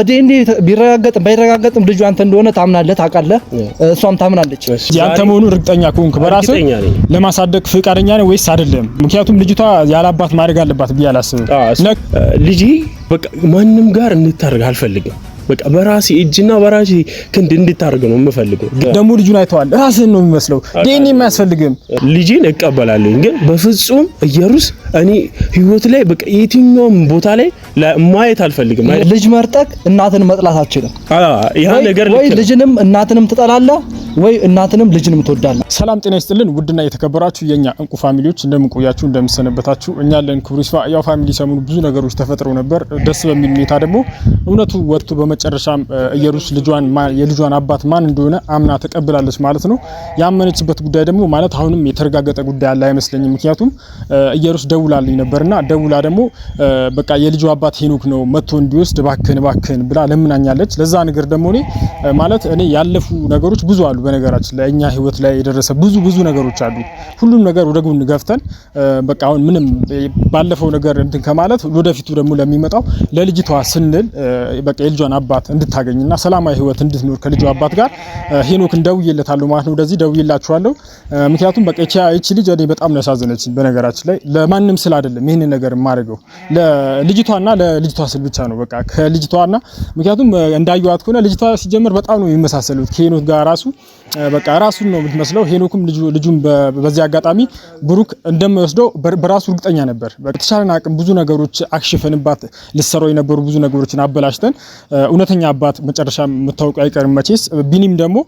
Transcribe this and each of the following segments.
በዲኤንኤ ቢረጋገጥም ባይረጋገጥም ልጁ አንተ እንደሆነ ታምናለህ፣ ታውቃለህ፣ እሷም ታምናለች። ያንተ መሆኑ እርግጠኛ ከሆንክ በራስህ ለማሳደግ ፍቃደኛ ነህ ወይስ አይደለም? ምክንያቱም ልጅቷ ያላባት ማድረግ አለባት ብዬ አላስብም። ልጄ በቃ ማንም ጋር እንድታደርግ አልፈልግም። በቃ በራሴ እጅና በራሴ ክንድ እንድታደርግ ነው የምፈልገው። ደግሞ ልጁን አይተዋል፣ ራስህን ነው የሚመስለው። ዲኤንኤ የማያስፈልግም። ልጄን እቀበላለሁ፣ ግን በፍጹም እየሩስ እኔ ህይወት ላይ በቃ የትኛውም ቦታ ላይ ማየት አልፈልግም። ልጅ መርጠቅ እናትን መጥላት አትችልም። ያ ነገር ወይ ልጅንም እናትንም ትጠላለህ ወይ እናትንም ልጅንም ትወዳለህ። ሰላም ጤና ይስጥልን ውድና የተከበራችሁ የኛ እንቁ family ዎች እንደምን ቆያችሁ እንደምሰነበታችሁ፣ እኛ አለን ክብሩ ይስፋ። ያው family ሰሞኑ ብዙ ነገሮች ተፈጥረው ነበር። ደስ በሚል ሁኔታ ደግሞ እውነቱ ወጥቶ በመጨረሻም ኢየሩስ ልጇን የልጇን አባት ማን እንደሆነ አምና ተቀብላለች ማለት ነው። ያመነችበት ጉዳይ ደግሞ ማለት አሁንም የተረጋገጠ ጉዳይ አለ አይመስለኝም። ምክንያቱም ኢየሩስ ደውላልኝ ነበርና ደውላ ደግሞ በቃ የልጇ አባት ሄኖክ ነው መጥቶ እንዲወስድ እባክህን እባክህን ብላ ለምናኛለች። ለዛ ነገር ደግሞ እኔ ማለት እኔ ያለፉ ነገሮች ብዙ አሉ። በነገራችን ላይ እኛ ህይወት ላይ የደረሰ ብዙ ብዙ ነገሮች አሉ። ሁሉም ነገር ወደ ጎን ገፍተን በቃ አሁን ምንም ባለፈው ነገር እንትን ከማለት ወደፊቱ ደግሞ ለሚመጣው ለልጅቷ ስንል በቃ የልጇን አባት እንድታገኝና ሰላማዊ ህይወት እንድትኖር ከልጇ አባት ጋር ሄኖክን ደውዬለታለሁ ማለት ነው። ወደዚህ ደውዬላችኋለሁ። ምክንያቱም በቃ ይቺ ልጅ እኔ በጣም ነው ያሳዘነችኝ። በነገራችን ላይ ለማንም ስል አይደለም ይህንን ነገር የማደርገው ለልጅቷና ለልጅቷ ስል ብቻ ነው። በቃ ከልጅቷና ምክንያቱም እንዳየኋት ከሆነ ልጅቷ ሲጀምር በጣም ነው የሚመሳሰሉት ከሄኖክ ጋር ራሱ በቃ ራሱን ነው የምትመስለው። ሄኖክም ልጁን በዚህ አጋጣሚ ብሩክ እንደማይወስደው በራሱ እርግጠኛ ነበር። በተቻለን አቅም ብዙ ነገሮች አክሽፈንባት ልሰራው የነበሩ ብዙ ነገሮችን አበላሽተን እውነተኛ አባት መጨረሻ የምታውቁ አይቀርም መቼስ። ቢኒም ደግሞ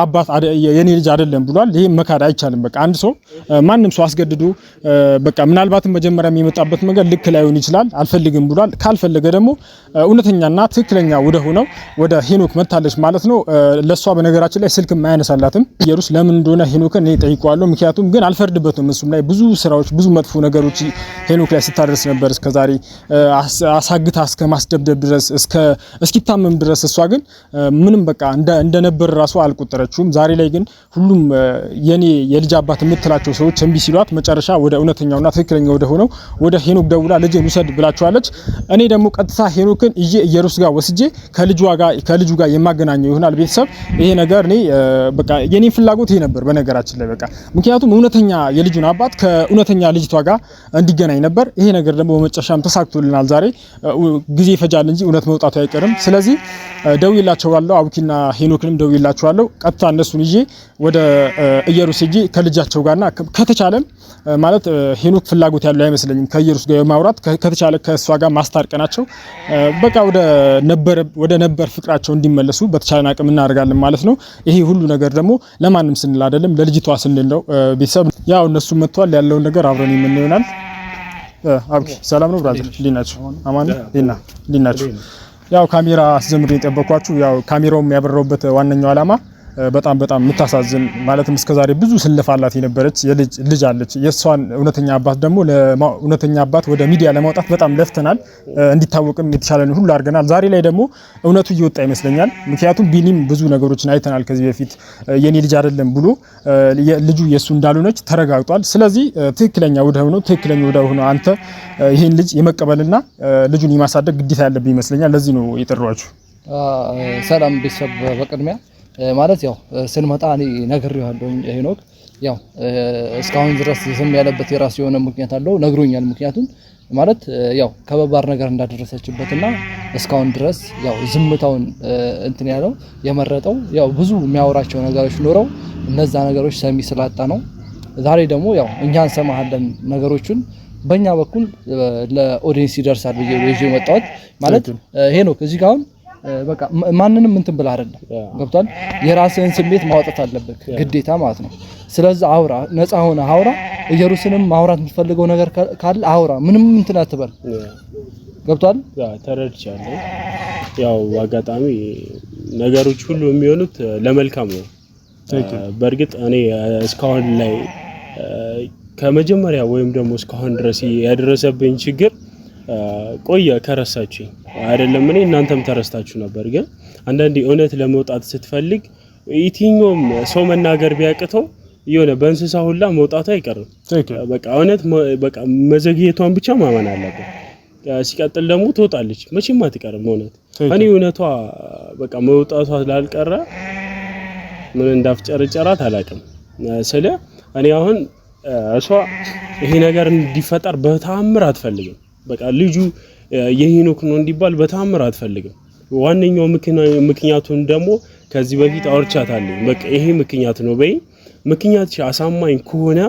አባት የኔ ልጅ አይደለም ብሏል። ይሄ መካድ አይቻልም። በቃ አንድ ሰው ማንም ሰው አስገድዶ በቃ ምናልባትም መጀመሪያ የሚመጣበት መንገድ ልክ ላይሆን ይችላል። አልፈልግም ብሏል። ካልፈለገ ደግሞ እውነተኛና ትክክለኛ ወደ ሆነው ወደ ሄኖክ መታለች ማለት ነው። ለእሷ በነገራችን ላይ ስልክ አያነሳላትም። ኢየሩስ ለምን እንደሆነ ሄኖክን እኔ ጠይቀዋለሁ። ምክንያቱም ግን አልፈርድበትም። እሱም ላይ ብዙ ስራዎች፣ ብዙ መጥፎ ነገሮች ሄኖክ ላይ ስታደርስ ነበር እስከዛሬ አሳግታ እስከ ማስደብደብ ድረስ እስኪታመም ድረስ። እሷ ግን ምንም በቃ እንደነበር ራሱ አልቆጠረችውም። ዛሬ ላይ ግን ሁሉም የኔ የልጅ አባት የምትላቸው ሰዎች እምቢ ሲሏት መጨረሻ ወደ እውነተኛውና ትክክለኛ ወደ ሆነው ወደ ሄኖክ ደውላ ልጄን ውሰድ ብላችኋለች። እኔ ደግሞ ቀጥታ ሄኖክን ይዤ ኢየሩስ ጋር ወስጄ ከልጁ ጋር የማገናኘው ይሆናል። ቤተሰብ ይሄ ነገር እኔ በቃ የኔ ፍላጎት ይሄ ነበር በነገራችን ላይ በቃ ምክንያቱም እውነተኛ የልጁን አባት ከእውነተኛ ልጅቷ ጋር እንዲገናኝ ነበር። ይሄ ነገር ደግሞ በመጨረሻም ተሳክቶልናል። ዛሬ ጊዜ ይፈጃል እንጂ እውነት መውጣቱ አይቀርም። ስለዚህ ደውዬላቸዋለሁ፣ አቡኪና ሄኖክንም ደውዬላቸዋለሁ። ቀጥታ እነሱን ይዤ ወደ ኢየሩስ ሄጄ ከልጃቸው ጋርና ከተቻለም ማለት ሄኖክ ፍላጎት ያለው አይመስለኝም ከኢየሩስ ጋር የማውራት ከተቻለ ከእሷ ጋር ማስታርቀናቸው በቃ ወደ ነበር ፍቅራቸው እንዲመለሱ በተቻለን አቅም እናደርጋለን ማለት ነው። ይሄ ሁሉ ነገር ደግሞ ለማንም ስንል አይደለም ለልጅቷ ስንል ነው። ቤተሰብ ያው እነሱ መጥቷል ያለውን ነገር አብረን የምናየው ይሆናል። አብኪ ሰላም ነው brother፣ እንዴት ናችሁ? አማን እንዴት ናችሁ? ያው ካሜራ አስጀምሬ የጠበኳችሁ ያው ካሜራውም ያበራውበት ዋነኛው ዓላማ በጣም በጣም የምታሳዝን ማለትም እስከዛሬ ብዙ ስለፋላት የነበረች የልጅ ልጅ አለች። የእሷን እውነተኛ አባት ደግሞ እውነተኛ አባት ወደ ሚዲያ ለማውጣት በጣም ለፍተናል፣ እንዲታወቅም የተቻለን ሁሉ አድርገናል። ዛሬ ላይ ደግሞ እውነቱ እየወጣ ይመስለኛል። ምክንያቱም ቢኒም ብዙ ነገሮችን አይተናል ከዚህ በፊት የኔ ልጅ አይደለም ብሎ ልጁ የእሱ እንዳልሆነች ተረጋግጧል። ስለዚህ ትክክለኛ ወደ ሆነው ትክክለኛ ወደ ሆነው አንተ ይህን ልጅ የመቀበልና ልጁን የማሳደግ ግዴታ ያለብህ ይመስለኛል። ለዚህ ነው የጠራኋችሁ። ሰላም ቤተሰብ፣ በቅድሚያ ማለት ያው ስንመጣ እኔ ነግሬዋለሁኝ ሄኖክ ያው እስካሁን ድረስ ዝም ያለበት የራሱ የሆነ ምክንያት አለው፣ ነግሮኛል። ምክንያቱም ማለት ያው ከባባድ ነገር እንዳደረሰችበትና እስካሁን ድረስ ያው ዝምታውን እንትን ያለው የመረጠው ያው ብዙ የሚያወራቸው ነገሮች ኖረው እነዛ ነገሮች ሰሚ ስላጣ ነው። ዛሬ ደግሞ ያው እኛ እንሰማሃለን ነገሮቹን በእኛ በኩል ለ audience ይደርሳል ብዬ ይዤ መጣሁት። ማለት ሄኖክ እዚህ ጋር አሁን በቃ ማንንም እንትን ብለህ አይደለም፣ ገብቷል። የራስህን ስሜት ማውጣት አለብህ ግዴታ ማለት ነው። ስለዚህ አውራ፣ ነፃ ሆነ አውራ። ኢየሩስንም ማውራት የምትፈልገው ነገር ካለ አውራ፣ ምንም እንትን አትበል። ገብቷል። ተረድቻለሁ። ያው አጋጣሚ ነገሮች ሁሉ የሚሆኑት ለመልካም ነው። በእርግጥ እኔ እስካሁን ላይ ከመጀመሪያ ወይም ደግሞ እስካሁን ድረስ ያደረሰብኝ ችግር ቆየ ከረሳችሁኝ አይደለም እኔ እናንተም ተረስታችሁ ነበር። ግን አንዳንዴ እውነት ለመውጣት ስትፈልግ የትኛውም ሰው መናገር ቢያቅተው የሆነ በእንስሳ ሁላ መውጣቱ አይቀርም። በቃ እውነት በቃ መዘግየቷን ብቻ ማመን አለብን። ሲቀጥል ደግሞ ትወጣለች፣ መቼም አትቀርም። እውነት እኔ እውነቷ በቃ መውጣቷ ላልቀረ ምን እንዳፍጨርጨራት አላውቅም። ስለ እኔ አሁን እሷ ይሄ ነገር እንዲፈጠር በታምር አትፈልግም። በቃ ልጁ የሄኖክ ነው እንዲባል በታምር አትፈልግም። ዋነኛው ምክንያቱን ደግሞ ከዚህ በፊት አውርቻታለሁ። በቃ ይሄ ምክንያት ነው በይ፣ ምክንያት አሳማኝ ከሆነ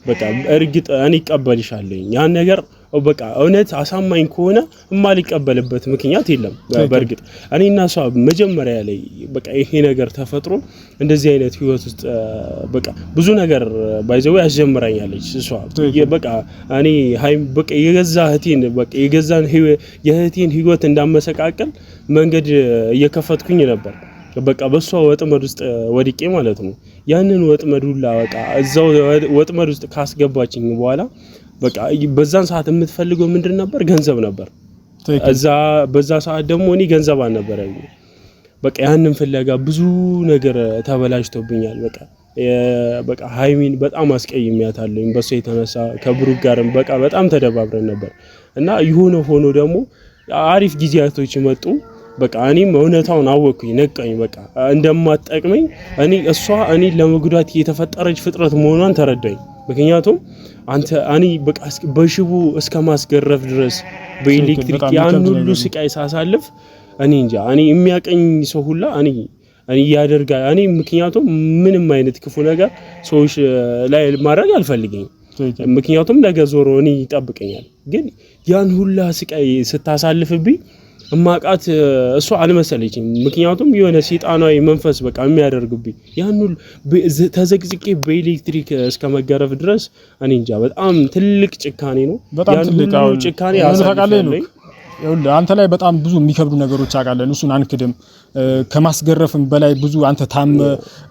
በቃ እርግጥ እኔ እቀበልሻለሁ ያን ነገር በቃ እውነት አሳማኝ ከሆነ የማልቀበልበት ምክንያት የለም። በእርግጥ እኔና እሷ መጀመሪያ ላይ በቃ ይሄ ነገር ተፈጥሮ እንደዚህ አይነት ህይወት ውስጥ በቃ ብዙ ነገር by the way ያስጀምራኛለች እሷ በቃ እኔ በቃ የገዛ እህቴን በቃ የገዛን የእህቴን ህይወት እንዳመሰቃቅል መንገድ እየከፈትኩኝ ነበር። በቃ በሷ ወጥመድ ውስጥ ወድቄ ማለት ነው። ያንን ወጥመድ ሁላ በቃ እዛው ወጥመድ ውስጥ ካስገባችኝ በኋላ በቃ በዛን ሰዓት የምትፈልገው ምንድን ነበር? ገንዘብ ነበር። እዛ በዛ ሰዓት ደግሞ እኔ ገንዘብ አልነበረኝ። በቃ ያንን ፍለጋ ብዙ ነገር ተበላሽቶብኛል። በቃ ሀይሚን በጣም አስቀይሜያታለሁ። በሷ የተነሳ ከብሩክ ጋርም በቃ በጣም ተደባብረን ነበር እና የሆነ ሆኖ ደግሞ አሪፍ ጊዜያቶች መጡ። በቃ እኔም እውነታውን አወቅኩኝ፣ ነቃኝ። በቃ እንደማትጠቅመኝ እኔ እሷ እኔ ለመጉዳት የተፈጠረች ፍጥረት መሆኗን ተረዳኝ። ምክንያቱም አንተ እኔ በቃ በሽቦ እስከ ማስገረፍ ድረስ በኤሌክትሪክ ያን ሁሉ ስቃይ ሳሳልፍ እኔ እንጃ እኔ የሚያቀኝ ሰው ሁላ እኔ እኔ ያደርጋል እኔ ምክንያቱም ምንም አይነት ክፉ ነገር ሰዎች ላይ ማድረግ አልፈልግም። ምክንያቱም ነገ ዞሮ እኔ ይጠብቀኛል። ግን ያን ሁላ ስቃይ ስታሳልፍብኝ እማቃት እሷ አልመሰለችም። ምክንያቱም የሆነ ሰይጣናዊ መንፈስ በቃ የሚያደርግብኝ ያን ሁሉ ተዘቅዝቄ በኤሌክትሪክ እስከ መገረፍ ድረስ እኔ እንጃ፣ በጣም ትልቅ ጭካኔ ነው። በጣም ትልቅ ጭካኔ ነው። አንተ ላይ በጣም ብዙ የሚከብዱ ነገሮች አውቃለን። እሱን አንክድም። ከማስገረፍም በላይ ብዙ አንተ ታም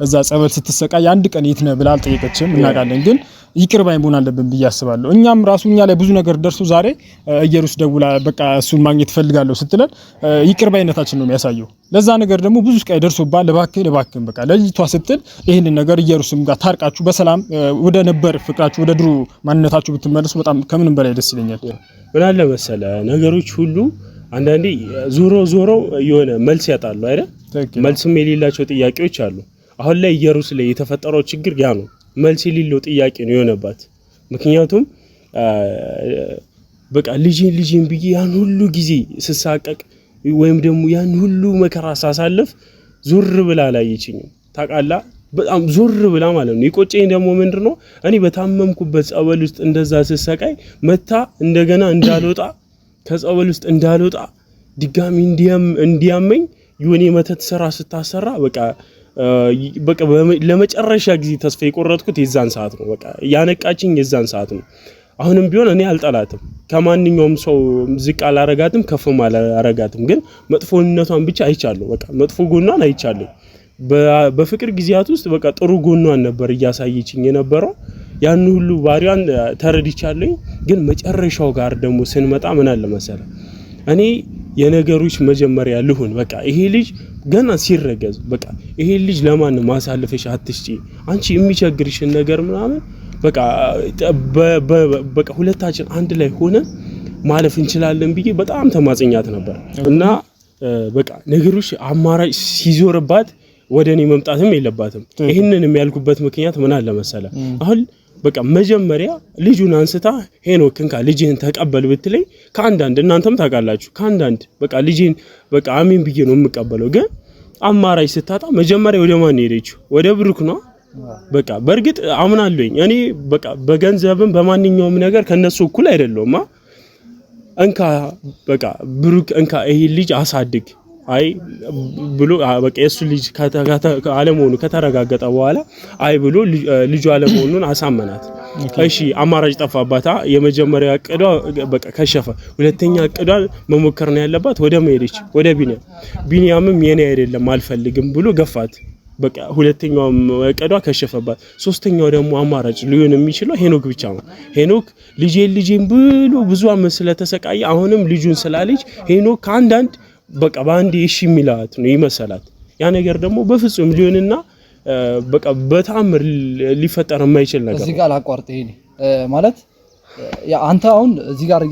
እዛ ጸበል ስትሰቃይ አንድ ቀን የት ነህ ብላ አልጠየቀችም፣ እናውቃለን። ግን ይቅር ባይ መሆን አለብን ብዬ አስባለሁ። እኛም ራሱ እኛ ላይ ብዙ ነገር ደርሶ ዛሬ እየሩስ ደውላ በቃ እሱን ማግኘት እፈልጋለሁ ስትለን ይቅር ባይነታችን ነው የሚያሳየው። ለዛ ነገር ደግሞ ብዙ ስቃይ ደርሶባል። እባክህ እባክህን በቃ ለልጅቷ ስትል ይህንን ነገር እየሩስም ጋር ታርቃችሁ በሰላም ወደ ነበር ፍቅራችሁ ወደ ድሮ ማንነታችሁ ብትመለሱ በጣም ከምንም በላይ ደስ ይለኛል። ምን አለ መሰለ ነገሮች ሁሉ አንዳንዴ ዞሮ ዞሮ የሆነ መልስ ያጣሉ አይደል? መልስም የሌላቸው ጥያቄዎች አሉ። አሁን ላይ ኢየሩስ ላይ የተፈጠረው ችግር ያ ነው። መልስ የሌለው ጥያቄ ነው የሆነባት። ምክንያቱም በቃ ልጄን ልጄን ብዬ ያን ሁሉ ጊዜ ስሳቀቅ ወይም ደግሞ ያን ሁሉ መከራ ሳሳልፍ ዞር ብላ አላየችኝም። ታውቃላ በጣም ዞር ብላ ማለት ነው። የቆጨኝ ደግሞ ምንድን ነው እኔ በታመምኩበት ጸበል ውስጥ እንደዛ ስሰቃይ መታ እንደገና እንዳልወጣ ከጸበል ውስጥ እንዳልወጣ ድጋሚ እንዲያመኝ የሆነ የመተት ስራ ስታሰራ በቃ በቃ ለመጨረሻ ጊዜ ተስፋ የቆረጥኩት የዛን ሰዓት ነው። በቃ ያነቃችኝ የዛን ሰዓት ነው። አሁንም ቢሆን እኔ አልጠላትም። ከማንኛውም ሰው ዝቅ አላረጋትም፣ ከፍም አላረጋትም። ግን መጥፎነቷን ብቻ አይቻለሁ። በቃ መጥፎ ጎኗን አይቻለሁ። በፍቅር ጊዜያት ውስጥ በቃ ጥሩ ጎኗን ነበር እያሳየችኝ የነበረው። ያን ሁሉ ባህሪዋን ተረድቻለኝ። ግን መጨረሻው ጋር ደግሞ ስንመጣ ምን አለ መሰለ እኔ የነገሮች መጀመሪያ ልሁን። በቃ ይሄ ልጅ ገና ሲረገዝ በቃ ይሄ ልጅ ለማንም ማሳለፈሽ አትስጪ፣ አንቺ የሚቸግርሽን ነገር ምናምን በቃ በቃ ሁለታችን አንድ ላይ ሆነን ማለፍ እንችላለን ብዬ በጣም ተማጽኛት ነበር እና በቃ ነገሮች አማራጭ ሲዞርባት ወደ እኔ መምጣትም የለባትም። ይህንን የሚያልኩበት ምክንያት ምን አለ መሰለ አሁን በቃ መጀመሪያ ልጁን አንስታ ሄኖክ እንካ ልጅህን ተቀበል ብትለኝ ከአንዳንድ እናንተም ታውቃላችሁ ከአንዳንድ በቃ ልጅህን በቃ አሜን ብዬ ነው የምቀበለው። ግን አማራጭ ስታጣ መጀመሪያ ወደ ማን ሄደችው? ወደ ብሩክ ነው። በቃ በእርግጥ አምናለሁኝ እኔ በቃ በገንዘብም በማንኛውም ነገር ከነሱ እኩል አይደለሁም። እንካ በቃ ብሩክ እንካ ይሄ ልጅ አሳድግ አይ ብሎ በቃ የእሱ ልጅ አለመሆኑ ከተረጋገጠ በኋላ አይ ብሎ ልጁ አለመሆኑን አሳመናት። እሺ አማራጭ ጠፋባታ። የመጀመሪያ እቅዷ በቃ ከሸፈ። ሁለተኛ እቅዷ መሞከር ነው ያለባት። ወደ መሄደች ወደ ቢኒያም። ቢኒያምም የኔ አይደለም አልፈልግም ብሎ ገፋት። በቃ ሁለተኛው እቅዷ ከሸፈባት። ሶስተኛው ደግሞ አማራጭ ሊሆን የሚችለው ሄኖክ ብቻ ነው። ሄኖክ ልጄን ልጄን ብሎ ብዙ አመት ስለተሰቃየ አሁንም ልጁን ስላለች ሄኖክ ከአንዳንድ በቃ በአንዴ እሺ የሚላት ነው ይመሰላት። ያ ነገር ደግሞ በፍጹም ሊሆንና በቃ በተአምር ሊፈጠር የማይችል ነገር እዚህ ጋር ላቋርጥ። ይሄ ማለት አንተ አሁን እዚህ ጋር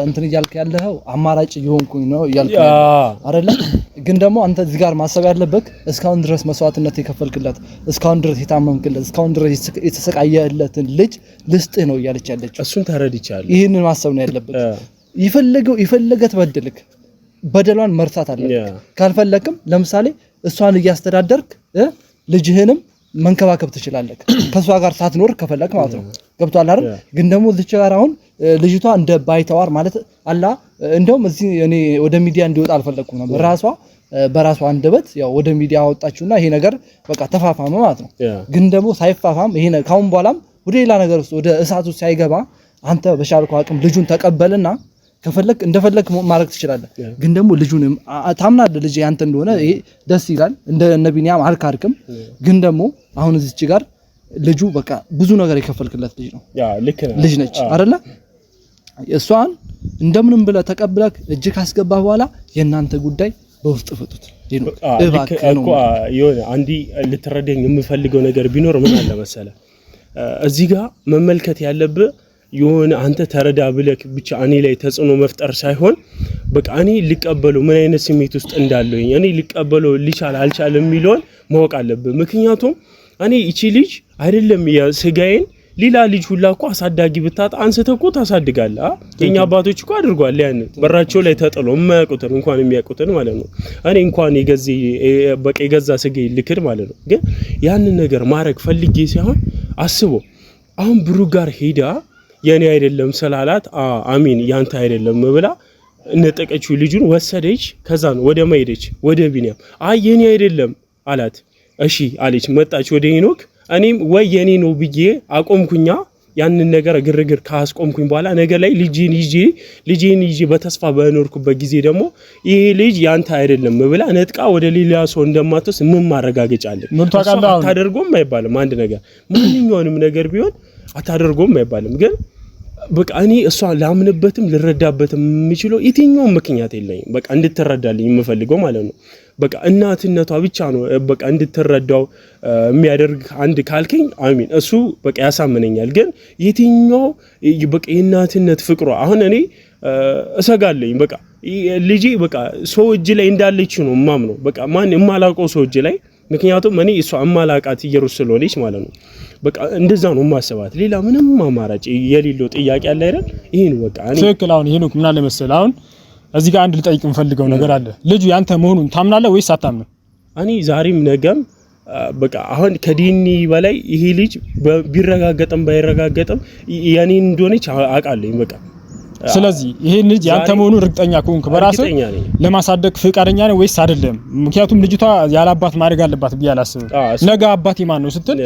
እንትን እያልክ ያለኸው አማራጭ እየሆንኩኝ ነው እያልክ አይደለ? ግን ደግሞ አንተ እዚህ ጋር ማሰብ ያለበት እስካሁን ድረስ መስዋዕትነት የከፈልክለት፣ እስካሁን ድረስ የታመምክለት፣ እስካሁን ድረስ የተሰቃየለትን ልጅ ልስጥህ ነው እያለች ያለችው። እሱን ተረድቻለሁ። ይህንን ማሰብ ነው ያለበት። የፈለገ ትበድልክ፣ በደሏን መርሳት አለብህ። ካልፈለክም ለምሳሌ እሷን እያስተዳደርክ ልጅህንም መንከባከብ ትችላለህ፣ ከእሷ ጋር ሳትኖር ከፈለክ ማለት ነው። ገብቶሃል አይደል? ግን ደግሞ እዚች ጋር አሁን ልጅቷ እንደ ባይተዋር ማለት አላ እንደውም እዚህ እኔ ወደ ሚዲያ እንዲወጣ አልፈለኩም ነበር። ራሷ በራሷ አንደበት ያው ወደ ሚዲያ አወጣችሁና ይሄ ነገር በቃ ተፋፋመ ማለት ነው። ግን ደግሞ ሳይፋፋም ይሄ ካሁን በኋላም ወደ ሌላ ነገር ውስጥ ወደ እሳቱ ሳይገባ አንተ በሻልከው አቅም ልጁን ተቀበልና ከፈለክ እንደፈለክ ማድረግ ትችላለህ። ግን ደግሞ ልጁን ታምናለህ፣ ልጅ ያንተ እንደሆነ ይሄ ደስ ይላል። እንደ እነ ቢኒያም አልካድክም። ግን ደግሞ አሁን እዚች ጋር ልጁ በቃ ብዙ ነገር የከፈልክለት ልጅ ነው፣ ልጅ ነች አይደለ? እሷን እንደምንም ብለህ ተቀብለህ እጅ ካስገባህ በኋላ የእናንተ ጉዳይ በውስጥ ፍቱት። የሆነ አንዲ ልትረዳኝ የምፈልገው ነገር ቢኖር ምን አለ መሰለህ፣ እዚህ ጋር መመልከት ያለብህ የሆነ አንተ ተረዳ ብለክ ብቻ እኔ ላይ ተጽዕኖ መፍጠር ሳይሆን በቃ እኔ ሊቀበለው ምን አይነት ስሜት ውስጥ እንዳለኝ እኔ ሊቀበለው ሊቻል አልቻለም የሚለውን ማወቅ አለብህ። ምክንያቱም እኔ ይቺ ልጅ አይደለም ስጋዬን ሌላ ልጅ ሁላ እኮ አሳዳጊ ብታጣ አንስተህ እኮ ታሳድጋለህ። የኛ አባቶች እኮ አድርጓል። ያን በራቸው ላይ ተጥሎ የማያውቁትን እንኳን የሚያውቁትን ማለት ነው። እኔ እንኳን በቃ የገዛ ስጋዬን ልክድ ማለት ነው። ግን ያንን ነገር ማድረግ ፈልጌ ሳይሆን አስቦ አሁን ብሩ ጋር ሄዳ የኔ አይደለም ስላላት አሚን ያንተ አይደለም ብላ ነጠቀችው፣ ልጁን ወሰደች። ከዛን ወደ ማሄደች ወደ ቢኒያም አይ የኔ አይደለም አላት። እሺ አለች። መጣች ወደ ሄኖክ። እኔም ወይ የኔ ነው ብዬ አቆምኩኛ። ያንን ነገር ግርግር ካስቆምኩኝ በኋላ ነገ ላይ ልጄን ይዤ በተስፋ በኖርኩበት ጊዜ ደግሞ ይሄ ልጅ ያንተ አይደለም ብላ ነጥቃ ወደ ሌላ ሰው እንደማትወስድ ምን ማረጋገጫ አለ? አታደርጎም አይባልም። አንድ ነገር ማንኛውንም ነገር ቢሆን አታደርጎም አይባልም። ግን በቃ እኔ እሷ ላምንበትም ልረዳበትም የምችለው የትኛውም ምክንያት የለኝም። በቃ እንድትረዳልኝ የምፈልገው ማለት ነው። በቃ እናትነቷ ብቻ ነው በቃ እንድትረዳው የሚያደርግ አንድ ካልከኝ አሚን እሱ በቃ ያሳምነኛል። ግን የትኛው በቃ የእናትነት ፍቅሯ አሁን እኔ እሰጋለኝ። በቃ ልጄ በቃ ሰው እጅ ላይ እንዳለች ነው የማምነው። በቃ ማን የማላውቀው ሰው እጅ ላይ ምክንያቱም እኔ እሷ እማላውቃት እየሩስ ስለሆነች ማለት ነው። በቃ እንደዛ ነው የማስባት። ሌላ ምንም አማራጭ የሌለው ጥያቄ አለ አይደል? ይሄን በቃ እኔ ትክክል። አሁን ይሄን ምን አለ መሰለህ፣ አሁን እዚህ ጋር አንድ ልጠይቅ የምፈልገው ነገር አለ። ልጁ ያንተ መሆኑን ታምናለህ ወይስ አታምንም? እኔ ዛሬም ነገም በቃ አሁን ከዲኒ በላይ ይሄ ልጅ ቢረጋገጥም ባይረጋገጥም የኔ እንደሆነች አውቃለሁ በቃ ስለዚህ ይሄን ልጅ ያንተ መሆኑን እርግጠኛ ከሆንክ በራስህ ለማሳደግ ፍቃደኛ ነህ ወይስ አይደለም? ምክንያቱም ልጅቷ ያለ አባት ማድረግ አለባት ብዬ አላስብም። ነገ አባት የማን ነው ስትል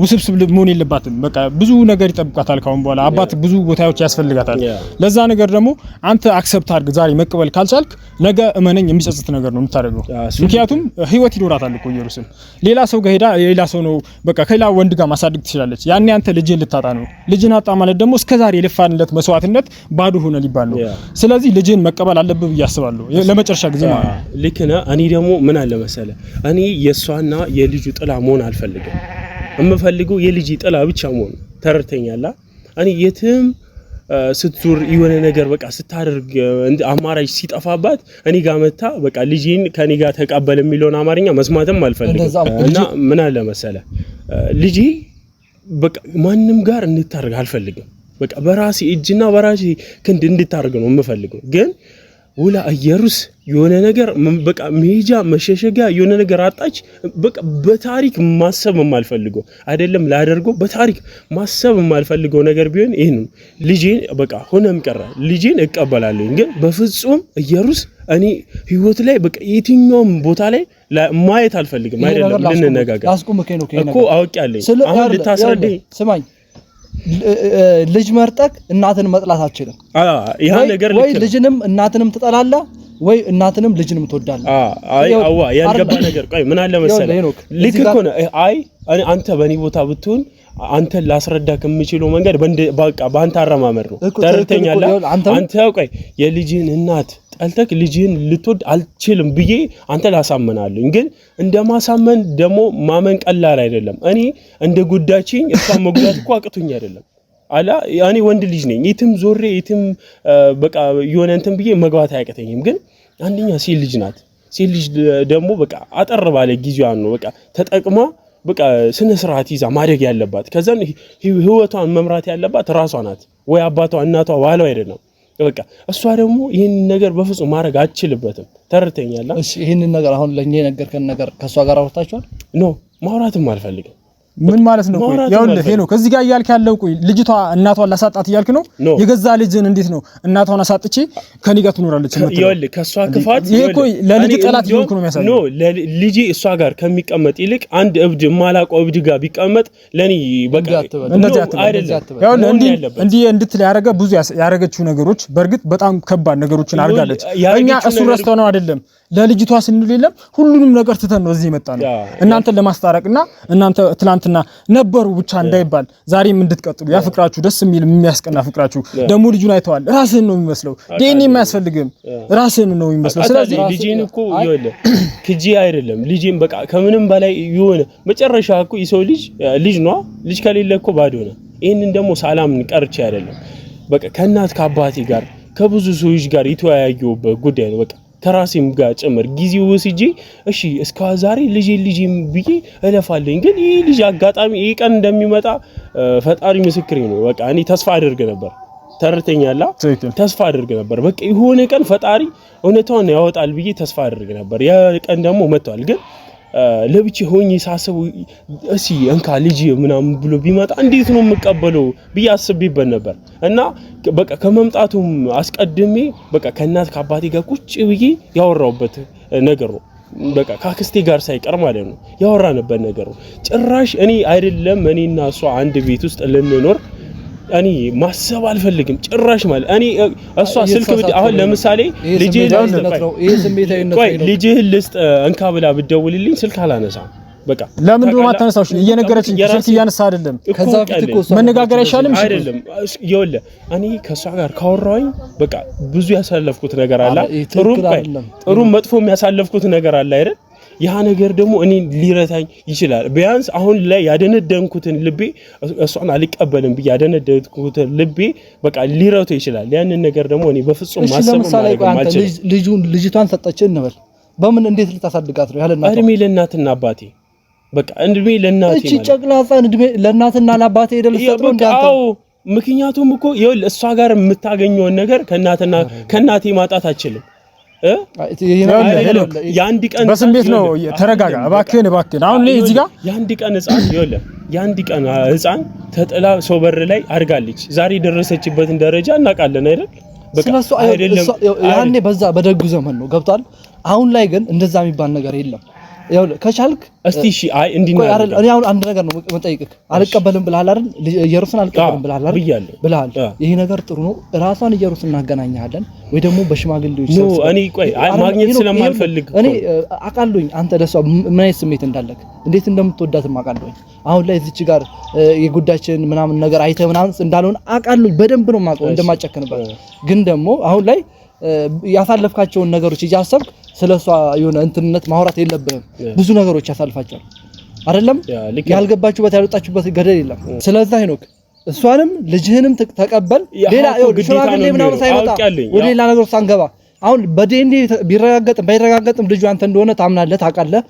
ውስብስብ መሆን የለባትም። በቃ ብዙ ነገር ይጠብቃታል ካሁን በኋላ አባት ብዙ ቦታዎች ያስፈልጋታል። ለዛ ነገር ደግሞ አንተ accept አድርግ። ዛሬ መቀበል ካልቻልክ ነገ እመነኝ የሚጸጽት ነገር ነው የምታደርገው። ምክንያቱም ህይወት ይኖራታል እኮ ኢየሩስም ሌላ ሰው ጋር ሄዳ ሌላ ሰው ነው በቃ ከሌላ ወንድ ጋር ማሳደግ ትችላለች። ያኔ አንተ ልጅን ልታጣ ነው። ልጅን አጣ ማለት ደግሞ እስከዛሬ የለፋንለት መስዋዕትነት ባዶ ሆነ ሊባል ነው። ስለዚህ ልጅን መቀበል አለብህ ብዬ አስባለሁ፣ ለመጨረሻ ጊዜ ማለት ነው። ልክ ነህ። እኔ ደግሞ ምን አለ መሰለህ፣ እኔ የእሷና የልጁ ጥላ መሆን አልፈልግም። የምፈልገው የልጅ ጥላ ብቻ መሆን። ተረድተኛላ? እኔ የትም ስትዞር የሆነ ነገር በቃ ስታደርግ አማራጭ ሲጠፋባት እኔ ጋር መታ በቃ ልጅን ከኔ ጋር ተቀበል የሚለውን አማርኛ መስማትም አልፈልግም። እና ምን አለ መሰለህ ልጄ በቃ ማንም ጋር እንድታደርግ አልፈልግም። በቃ በራሴ እጅና በራሴ ክንድ እንድታደርግ ነው የምፈልገው። ግን ውላ እየሩስ የሆነ ነገር በቃ መሄጃ መሸሸጊያ የሆነ ነገር አጣች። በቃ በታሪክ ማሰብ የማልፈልገው አይደለም ላደርገው በታሪክ ማሰብ የማልፈልገው ነገር ቢሆን ይሄን ነው። ልጄን በቃ ሆነም ቀረ ልጄን እቀበላለሁ። ግን በፍጹም እየሩስ እኔ ህይወት ላይ በቃ የትኛውም ቦታ ላይ ማየት አልፈልግም። አይደለም ልንነጋገር እኮ አውቄያለሁ። አሁን ልታስረዳኝ ስማኝ ልጅ መርጠክ እናትን መጥላት አትችልም። ያ ነገር ወይ ልጅንም እናትንም ትጠላለህ ወይ እናትንም ልጅንም ትወዳለህ። አይ አዋ ያልገባ ነገር ቆይ ምን አለ መሰለህ፣ ልክ እኮ ነህ። አይ አንተ በእኔ ቦታ ብትሆን አንተን ላስረዳ ከምችለው መንገድ በቃ በአንተ አረማመድ ነው። ተረድተኛለህ? አንተ ቆይ የልጅህን እናት ጠልተክ ልጅህን ልትወድ አልችልም ብዬ አንተ ላሳመናለኝ። ግን እንደ ማሳመን ደግሞ ማመን ቀላል አይደለም። እኔ እንደ ጉዳችኝ እሷን መጉዳት እኮ አቅቶኝ አይደለም። አላ እኔ ወንድ ልጅ ነኝ። የትም ዞሬ የትም በቃ የሆነ እንትን ብዬ መግባት አያቅተኝም። ግን አንደኛ ሴት ልጅ ናት። ሴት ልጅ ደግሞ በቃ አጠር ባለ ጊዜዋን ነው በቃ ተጠቅማ በቃ ስነ ስርዓት ይዛ ማደግ ያለባት። ከዛን ህይወቷን መምራት ያለባት ራሷ ናት ወይ አባቷ፣ እናቷ፣ ባሏ አይደለም። በቃ እሷ ደግሞ ይህንን ነገር በፍጹም ማድረግ አትችልበትም። ተረድተኛለህ? እሺ ይህንን ነገር አሁን ለእኛ የነገርከን ነገር ከእሷ ጋር አውርታችኋል? No ማውራትም አልፈልግም። ምን ማለት ነው? ቆይ ይኸውልህ ሄኖክ እዚህ ጋር እያልክ ያለው ቆይ ልጅቷ እናቷን ላሳጣት እያልክ ነው? የገዛ ልጅን እንዴት ነው እናቷን አሳጥቼ ከኔ ጋር ትኖራለች የምትለው? ይኸውልህ ከእሷ ክፋት ይሄ እኮ ለልጅ ጠላት እየሆንክ ነው የሚያሳየው። No ልጄ እሷ ጋር ከሚቀመጥ ይልቅ አንድ እብድ የማላውቀው እብድ ጋር ቢቀመጥ ለኔ በቃ እንደዚህ አትበል። ይኸውልህ እንዲህ እንድትል ያደረገ ብዙ ያደረገችው ነገሮች በእርግጥ በጣም ከባድ ነገሮችን አድርጋለች። እኛ እሱን ረስተነው ነው አይደለም ለልጅቷ ስንል የለም ሁሉንም ነገር ትተን ነው እዚህ የመጣ ነው እናንተን ለማስታረቅና እናንተ ትላንትና ነበሩ ብቻ እንዳይባል ዛሬም እንድትቀጥሉ ያ ፍቅራችሁ ደስ የሚል የሚያስቀና ፍቅራችሁ ደግሞ ልጁን አይተዋል። ራስህን ነው የሚመስለው። ዲኤንኤ የማያስፈልግም ራስህን ነው የሚመስለው። ስለዚህ ልጄን እኮ ይኸውልህ ክጂ አይደለም ልጄን በቃ ከምንም በላይ የሆነ መጨረሻ እኮ የሰው ልጅ ልጅ ነዋ። ልጅ ከሌለ እኮ ባዶ ነው። ይህንን ደግሞ ሳላምን ቀርቼ አይደለም በቃ ከእናት ከአባቴ ጋር ከብዙ ሰዎች ጋር የተወያየሁበት ጉዳይ ነው። በቃ ከራሴም ጋር ጭምር ጊዜ ወስጄ እሺ እስከ ዛሬ ልጄ ልጄ ብዬ እለፋለኝ። ግን ይህ ልጅ አጋጣሚ ይህ ቀን እንደሚመጣ ፈጣሪ ምስክሬ ነው። በቃ እኔ ተስፋ አድርግ ነበር። ተረድተኛለህ? ተስፋ አድርግ ነበር። በቃ የሆነ ቀን ፈጣሪ እውነቷን ያወጣል ብዬ ተስፋ አድርግ ነበር። ያ ቀን ደግሞ መጥቷል። ግን ለብቻ ሆኜ ሳስብ እሺ እንካ ልጅ ምናምን ብሎ ቢመጣ እንዴት ነው የምቀበለው ብዬ አስቤበት ነበር። እና በቃ ከመምጣቱም አስቀድሜ በቃ ከእናት ከአባቴ ጋር ቁጭ ብዬ ያወራሁበት ነገር ነው። በቃ ከአክስቴ ጋር ሳይቀር ማለት ነው ያወራንበት ነገር ነው። ጭራሽ እኔ አይደለም እኔና እሷ አንድ ቤት ውስጥ ልንኖር እኔ ማሰብ አልፈልግም ጭራሽ። ማለት እኔ እሷ ስልክ አሁን ለምሳሌ ልጅህን ልስጥ እንካ ብላ ብትደውልልኝ ስልክ አላነሳም። በቃ ለምን እንደሆነ አታነሳው? እየነገረችኝ ስልክ እያነሳ አይደለም። ከዛ በፊት እኮ መነጋገር አይሻልም? አይደለም ይኸውልህ፣ እኔ ከእሷ ጋር ካወራሁኝ በቃ ብዙ ያሳለፍኩት ነገር አለ። ጥሩ መጥፎም ያሳለፍኩት ነገር አለ አይደል? ያ ነገር ደግሞ እኔ ሊረታኝ ይችላል። ቢያንስ አሁን ላይ ያደነደንኩትን ልቤ እሷን አልቀበልም ብዬ ያደነደንኩትን ልቤ በቃ ሊረቱ ይችላል። ያንን ነገር ደግሞ እኔ በፍጹም ማሰብ ልጁን ልጅቷን ሰጠች እንበል፣ በምን እንዴት ልታሳድጋት ነው? ያለ እድሜ ለእናትና አባቴ በቃ እድሜ ለእናቴ እቺ ጨቅላ ሕፃን እድሜ ለእናትና ለአባቴ ሄደህ ልትሰጥ ነው እንዳንተ? ምክንያቱም እኮ ይኸውልህ እሷ ጋር የምታገኘውን ነገር ከእናትና ከእናቴ ማጣት አችልም። የአንድ ቀን በስሜት ነው። ተረጋጋ እባክህን፣ እባክህን። አሁን እኔ እዚህ ጋር የአንድ ቀን ሕፃን ይኸውልህ፣ የአንድ ቀን ሕፃን ተጥላ ሰው በር ላይ አድጋለች። ዛሬ የደረሰችበትን ደረጃ እናውቃለን አይደል? ስለሱ አይደለም ያኔ በዛ በደጉ ዘመን ነው ገብቷል። አሁን ላይ ግን እንደዛ የሚባል ነገር የለም። ይኸውልህ ከቻልክ እስቲ እሺ፣ አይ እንዲህ ነው አይደል? እኔ አሁን አንድ ነገር ነው የምጠይቅህ። አልቀበልም ብለሃል አይደል? ኢየሩስን አልቀበልም ብለሃል አይደል? ብለሃል። ይሄ ነገር ጥሩ ነው። ራሷን ኢየሩስን እናገናኛለን ወይ ደግሞ በሽማግሌዎች ነው። እኔ ቆይ አይ ማግኘት ስለማልፈልግ እኔ አውቃለሁኝ፣ አንተ ለሷ ምን አይነት ስሜት እንዳለክ እንዴት እንደምትወዳትም አውቃለሁኝ። አሁን ላይ እዚች ጋር የጉዳችን ምናምን ነገር አይተህ ምናምን እንዳልሆነ አውቃለሁኝ። በደንብ ነው የማውቀው እንደማጨክንባት። ግን ደግሞ አሁን ላይ ያሳለፍካቸውን ነገሮች እያሰብክ ስለሷ የሆነ እንትንነት ማውራት የለብህም። ብዙ ነገሮች ያሳልፋቸዋል አይደለም? ያልገባችሁበት ያልወጣችሁበት ገደል የለም። ስለዛ ሄኖክ እሷንም ልጅህንም ተቀበል። ሌላ ሽማግሌ ምናምን ሳይመጣ ወደ ሌላ ነገር ሳንገባ አሁን በዲኤንኤ ቢረጋገጥም ባይረጋገጥም ልጁ አንተ እንደሆነ ታምናለህ፣ ታውቃለህ፣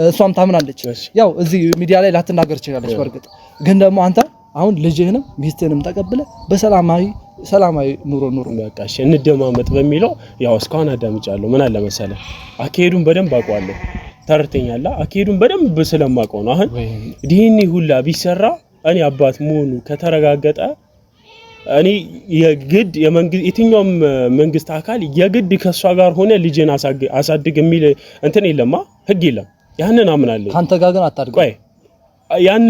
እሷም ታምናለች። ያው እዚህ ሚዲያ ላይ ላትናገር ትችላለች። በእርግጥ ግን ደግሞ አንተ አሁን ልጅህንም ሚስትህንም ተቀብለህ በሰላማዊ ሰላማዊ ኑሮ ኑሮ። በቃ እሺ እንደማመጥ በሚለው ያው እስካሁን አዳምጫለሁ። ምን አለ መሰለህ አካሄዱን በደንብ አውቀዋለሁ። ተረድተኛለህ? አካሄዱን በደንብ ስለማውቀው ነው። አሁን ዲኤንኤ ሁላ ቢሰራ እኔ አባት መሆኑ ከተረጋገጠ እኔ የግድ የመንግስት የትኛውም መንግስት አካል የግድ ከእሷ ጋር ሆነ ልጅን አሳድግ የሚል እንትን የለማ፣ ህግ የለም። ያንን አምናለሁ። ካንተ ጋር ግን አታድርግ። ቆይ ያን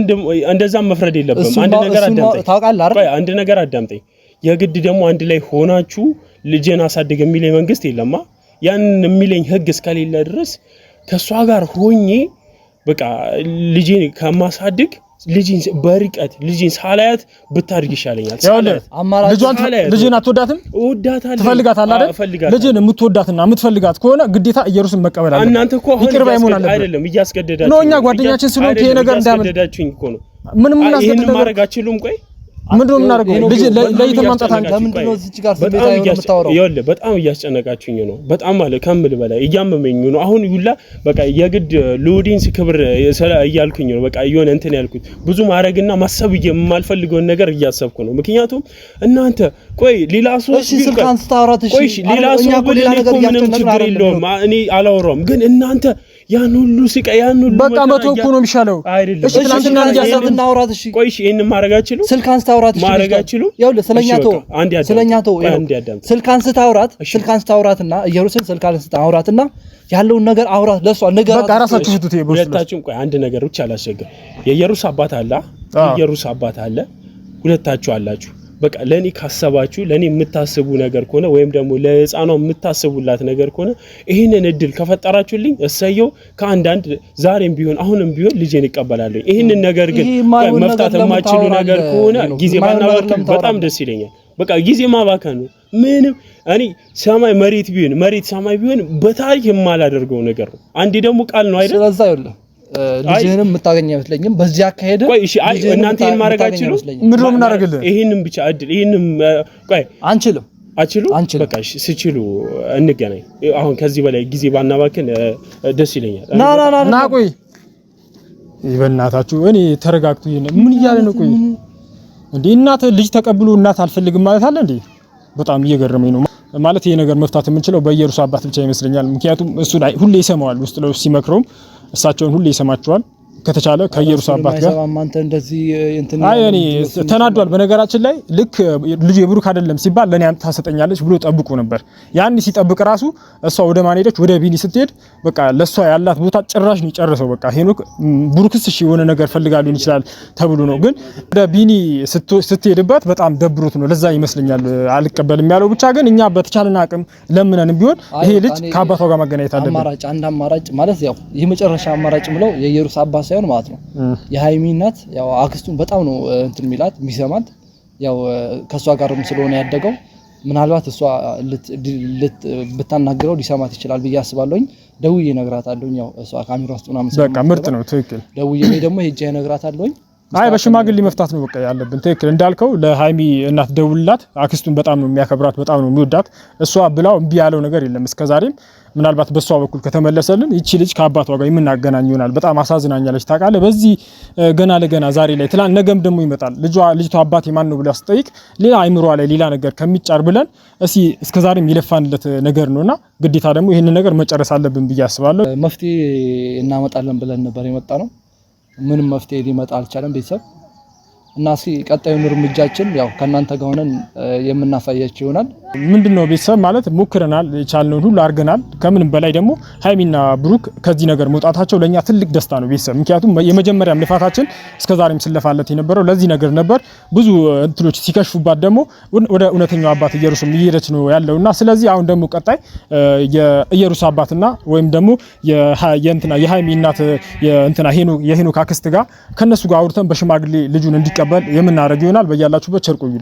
እንደዛም መፍረድ የለብም። አንድ ነገር አዳምጠኝ፣ ታውቃለህ አይደል? ቆይ አንድ ነገር አዳምጠኝ። የግድ ደግሞ አንድ ላይ ሆናችሁ ልጅን አሳድግ የሚለኝ መንግስት የለማ። ያን የሚለኝ ህግ እስከሌለ ድረስ ከእሷ ጋር ሆኜ በቃ ልጄን ከማሳድግ ልጅን በርቀት ልጅን ሳላያት ብታድግ ይሻለኛል። ልጅን አትወዳትም? እወዳታለሁ። ትፈልጋታለህ አይደል? ልጅን የምትወዳትና የምትፈልጋት ከሆነ ግዴታ ኢየሩስን መቀበል አለብህ። እናንተ እኮ አሁን ይቅር ባይ መሆን አለብህ። አይደለም እያስገደዳችሁ ነው። እኛ ጓደኛችን ስለሆንክ ይሄ ነገር እንዳያመልጥ እያስገደዳችሁኝ እኮ ነው። ምንም ይሄን ማድረግ አትችሉም። ቆይ ምንድን ነው የምናደርገው? ልጅ ለይተን ማምጣት አንችልም። ለምንድን ነው እዚህ ጋር ስሜታዊ ሆነህ የምታወራው? ይኸውልህ በጣም እያስጨነቃችሁኝ ነው። በጣም ማለት ከምል በላይ እያመመኝ ነው። አሁን ሁላ በቃ የግድ ለ audience ክብር እያልኩኝ ነው። በቃ የሆነ እንትን ያልኩት ብዙ ማድረግና ማሰብ የማልፈልገውን ነገር እያሰብኩ ነው። ምክንያቱም እናንተ ቆይ ሌላ ሰው እሺ፣ ስልክ አንስተህ አውራት። እሺ፣ ቆይ ሌላ ሰው ሌላ ነገር ምንም ችግር የለውም። እኔ አላወራውም፣ ግን እናንተ ያን ሁሉ ስቃይ ያን ሁሉ በቃ መቶ እኮ ነው የሚሻለው። አይደለም። እሺ ትናንትና እያሰብን አውራት። እሺ ቆይ እሺ፣ ይሄንን ማድረግ አትችሉም። ስልክ አንስተህ አውራት። እሺ ማድረግ አትችሉም። ይኸውልህ ስለኛ ተው፣ ስለኛ ተው። ስልክ አንስተህ አውራት። ስልክ አንስተህ አውራትና ኢየሩሳሌም ስልክ አንስተህ አውራትና ያለውን ነገር አውራት፣ ለሷ ንገራት። በቃ ራሳችሁ ፍቱት። ይሄ ሁለታችሁም ቆይ አንድ ነገር ብቻ አላስቸግር። የኢየሩስ አባት አለ፣ የኢየሩስ አባት አለ፣ ሁለታችሁ አላችሁ። በቃ ለኔ ካሰባችሁ ለኔ የምታስቡ ነገር ከሆነ ወይም ደግሞ ለህፃኗ የምታስቡላት ነገር ከሆነ ይህንን እድል ከፈጠራችሁልኝ እሰየው። ከአንዳንድ ዛሬም ቢሆን አሁንም ቢሆን ልጄን እቀበላለሁ። ይህንን ነገር ግን መፍታት የማችሉ ነገር ከሆነ ጊዜ ባናባክን በጣም ደስ ይለኛል። በቃ ጊዜ ማባከን ነው። ምንም እኔ ሰማይ መሬት ቢሆን መሬት ሰማይ ቢሆን በታሪክ የማላደርገው ነገር ነው። አንዴ ደግሞ ቃል ነው አይደል? ስለዛ ይኸውልህ ልጅህንም የምታገኝ አይመስለኝም በዚህ አካሄድ። ቆይ እሺ፣ አይ እናንተ ይሄን ማድረግ አትችሉ። ምንድን ነው የምናደርግልህ? ይሄንን ብቻ እድል ይሄንን ቆይ አንችልም፣ አችሉ በቃ እሺ፣ ስችሉ እንገናኝ። አሁን ከዚህ በላይ ጊዜ ባናባክን ደስ ይለኛል። ና ና ና ና፣ ቆይ በእናታችሁ እኔ ተረጋግቱ። ይሄን ምን እያለ ነው? ቆይ እንዴ እናት ልጅ ተቀብሎ እናት አልፈልግም ማለት አለ እንዴ? በጣም እየገረመኝ ነው። ማለት ይሄ ነገር መፍታት የምንችለው በኢየሩስ አባት ብቻ ይመስለኛል። ምክንያቱም እሱ ላይ ሁሌ ይሰማዋል፣ ውስጥ ለውስጥ ሲመክረውም እሳቸውን ሁሌ ይሰማቸዋል። ከተቻለ ከኢየሩስ አባት ጋር አይ እኔ ተናዷል። በነገራችን ላይ ልክ ልጁ የብሩክ አይደለም ሲባል ለኔ አምጥታ ታሰጠኛለች ብሎ ጠብቆ ነበር። ያን ሲጠብቅ ራሱ እሷ ወደ ማን ሄደች? ወደ ቢኒ ስትሄድ በቃ ለሷ ያላት ቦታ ጭራሽ ነው የጨረሰው። በቃ ሄኖክ ብሩክስ እሺ የሆነ ነገር ፈልጋ ሊሆን ይችላል ተብሎ ነው፣ ግን ወደ ቢኒ ስትሄድበት በጣም ደብሮት ነው። ለዛ ይመስለኛል አልቀበልም ያለው። ብቻ ግን እኛ በተቻለን አቅም ለምነንም ቢሆን ይሄ ልጅ ከአባቷ ጋር ማገናኘት አለብን። አማራጭ አንድ አማራጭ ማለት ያው የመጨረሻ አማራጭ ብለው የኢየሩስ አባት ሳይሆን ማለት ነው የሀይሚ እናት ያው አክስቱን በጣም ነው እንትን የሚላት የሚሰማት፣ ያው ከእሷ ጋርም ስለሆነ ያደገው ምናልባት እሷ ብታናግረው ሊሰማት ይችላል ብዬ አስባለሁኝ። ደውዬ እነግራታለሁኝ። ያው እሷ ካሜራ ውስጥ ምናምን በቃ ምርጥ ነው። ትክክል። ደውዬ እኔ ደግሞ ሄጄ እነግራታለሁኝ። አይ በሽማግሌ መፍታት ነው በቃ ያለብን። ትክክል እንዳልከው ለሀይሚ እናት ደውልላት። አክስቱን በጣም ነው የሚያከብራት፣ በጣም ነው የሚወዳት። እሷ ብላው እምቢ ያለው ነገር የለም እስከዛሬም። ምናልባት በእሷ በኩል ከተመለሰልን ይቺ ልጅ ከአባቷ ጋር የምናገናኝ ይሆናል። በጣም አሳዝናኛለች ታውቃለህ። በዚህ ገና ለገና ዛሬ ላይ ትላንት፣ ነገም ደግሞ ይመጣል። ልጅቷ አባቴ ማን ነው ብላ ስጠይቅ ሌላ አይምሯ ላይ ሌላ ነገር ከሚጫር ብለን እስኪ እስከዛሬም የለፋንለት ነገር ነውና ግዴታ ደግሞ ይህንን ነገር መጨረስ አለብን ብዬ አስባለሁ። መፍትሄ እናመጣለን ብለን ነበር የመጣ ነው። ምንም መፍትሄ ሊመጣ አልቻለም ቤተሰብ እና እስኪ ቀጣዩን እርምጃችን ያው ከእናንተ ጋር ሆነን የምናሳያችሁ ይሆናል። ምንድነው ቤተሰብ ማለት ሞክረናል፣ የቻልነውን ሁሉ አድርገናል። ከምንም በላይ ደግሞ ሀይሚና ብሩክ ከዚህ ነገር መውጣታቸው ለእኛ ትልቅ ደስታ ነው ቤተሰብ። ምክንያቱም የመጀመሪያም ልፋታችን እስከዛሬም ስለፋለት የነበረው ለዚህ ነገር ነበር። ብዙ እንትኖች ሲከሽፉባት ደግሞ ወደ እውነተኛው አባት ኢየሩስም እየሄደች ነው ያለውና ስለዚህ አሁን ደግሞ ቀጣይ የኢየሩስ አባትና ወይም ደግሞ የእንትና የሀይሚ እናት የእንትና የሄኖክ አክስት ጋር ከነሱ ጋር አውርተን በሽማግሌ ልጁን እንዲቀበል የምናደርግ ይሆናል። በያላችሁበት ቸር ቆዩ።